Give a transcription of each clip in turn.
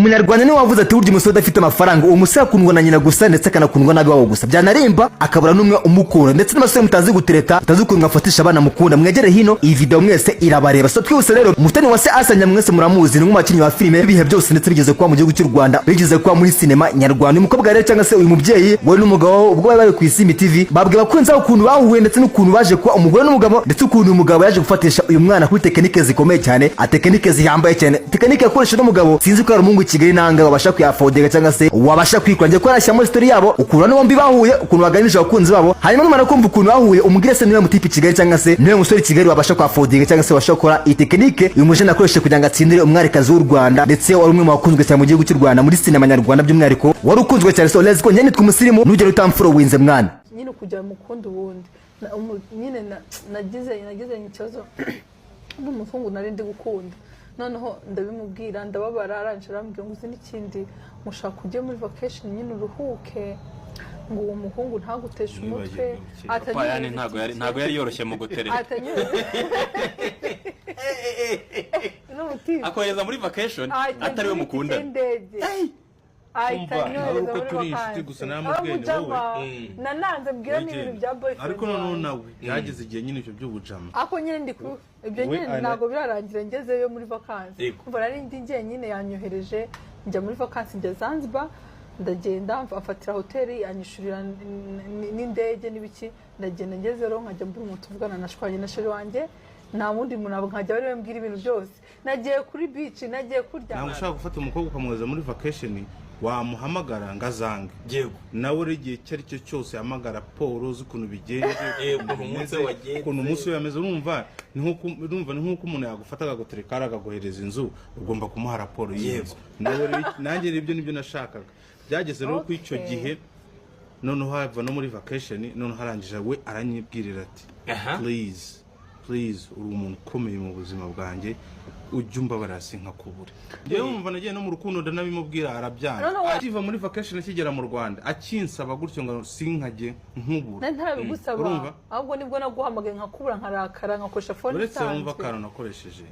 Umunyarwanda niwe wavuze ati: "Burya umusore udafite amafaranga, uwo musore akundwa na nyina gusa, ndetse akanakundwa n'ab'iwabo gusa, byanarimba akabura n'umwe umukunda." Ndetse n'abasore mutazi gutereta, mutazi ukuntu mwafatisha abana mukunda, mwegere hino, iyi video mwese irabareba. So twihuse rero, Umutoni wa se Asanya mwese muramuzi, ni umwe mu bakinnyi ba filime b'ibihe byose, ndetse bigeze kuba mu gihugu cy'u Rwanda, bigeze kuba muri sinema nyarwanda. Uyu mukobwa rero, cyangwa se uyu mubyeyi, we n'umugabo, ubwo bari bari ku Isimbi TV, babwiye abakunzi babo ukuntu bahuye, ndetse n'ukuntu baje kuba umugore n'umugabo, ndetse ukuntu uyu mugabo yaje gufatisha uyu mwana kuri tekinike zikomeye cyane, tekinike zihambaye cyane, tekinike yakoresheje n'umugabo. Sinzi ko hari umuhungu i Kigali nanga wabasha kuyaffordinga cyangwa se wabasha kwikora. Ngiye ko yarashyiramo story yabo, ukuntu bombi bahuye, ukuntu baganirije abakunzi babo. Hanyuma numara kumva ukuntu bahuye, umubwire se niwe mutipe i Kigali cyangwa se niwe musore i Kigali wabasha kuyaffordinga cyangwa se wabasha gukora iyi tekinike uyu mujene akoresheje kugira ngo atsindire umwarikazi w'u Rwanda, ndetse wari umwe mu bakunzwe cyane mu gihugu cy'u Rwanda muri sinema nyarwanda, by'umwihariko wari ukunzwe cyane. So let's go. Njye nitwa Umusirimu, nugera utamfollowinze mwana. Nyine kujya mukunda ubundi nyine nagize ikibazo n'umuhungu nari ndi gukunda. Noneho ndabimubwira, ndababara. Arangije arambwira ngo: "Uzi n'ikindi? Mushaka ujye muri vacation nyine uruhuke, ngo uwo muhungu ntaguteshe umutwe." Papa yani ntabwo yari yoroshye mu gutereta. Atanyuze n'umutima. Akohereza muri vacation atari we mukundana. Indege ahita Umva, anyohereza uko muri turi inshuti vacances. gusa naramubwiye ni wowe. Abamujama nananze mbwira n'ibintu bya boyfriend Ariko noneho wanjye. nawe byageze igihe nyine ibyo by'ubujama. Ariko nyine ndi ku ibyo We nyine ntabwo birarangira ngezeyo muri vacances. Umva, nari ndi njyenyine, yanyohereje njya muri vacances, njya Zanzibar. Ndagenda, amfatira hoteli, anyishyurira n'indege n'ibiki. Ndagenda, ngezeyo nkajya mbura umuntu tuvugana. Nashwanye na chéri wanjye, nta wundi muntu, nkajya ari we mbwira ibintu byose. Nagiye kuri beach, nagiye kurya. Ntabwo ushobora gufata umukobwa ukamwohereza muri vacation, wamuhamagara ngo azange. Nawe rero igihe icyo ari cyo cyose yahamagara Paul, uzi ukuntu bigenze, ukuntu umunsi we wagenze. Ukuntu umunsi we wameze. Urumva ni nk'uko umuntu yagufata akagutereka akaguhereza inzu, ugomba kumuha raporo y'iyo nzu. Nawe rero, nanjye rero ibyo nibyo nashakaga. Byageze rero kuri icyo gihe, noneho hava no muri vacation, noneho arangije we aranyibwirira ati: "Please, please, uri umuntu ukomeye mu buzima bwanjye, ujye umbabarira sinkakubure." Njyewe wumva nagiye no mu rukundo, ndanabimubwira, arabyanga. No, no, Akiva muri vacation, akigera mu Rwanda, akinsaba gutyo ngo sinkajye nkubura. Nari ntarabigusaba. Urumva? Ahubwo nibwo naguhamagaye nkakubura, nkarakara, nkakoresha phone Uretse wumva isanzwe. akantu nakoresheje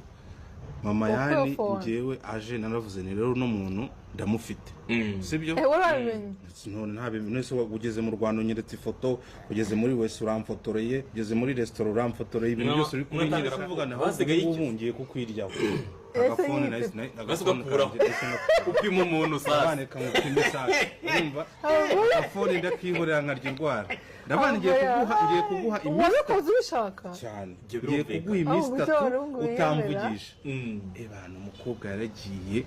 mama. Wakuye Yani phone. njyewe aje naravuze ni rero uno muntu ndamufite, sibyo? Eh, wari wabimenye? None ntabimenye. None se ugeze mu Rwanda unyeretse ifoto, ugeze muri wese uramfotoreye, ugeze muri resitora uramfotoreye, ibintu byose uri kubinyereka kuvugana. Ahubwo Basigaye ubu iki? ngubu ngiye kukwiryaho. Ese Agafone nyine agafone Basi ugakuraho. kanjye ndetse Upima umuntu sasa. Abana kamupima isaha, urumva, agafone ndakihorera nkarya indwara. Ndabana ngiye kuguha iminsi Wabikoze ubishaka? Cyane. Ibyo Ngiye birumvikana. kuguha iminsi Aho 3 uburyo wari utamvugisha. Ebana, umukobwa yaragiye.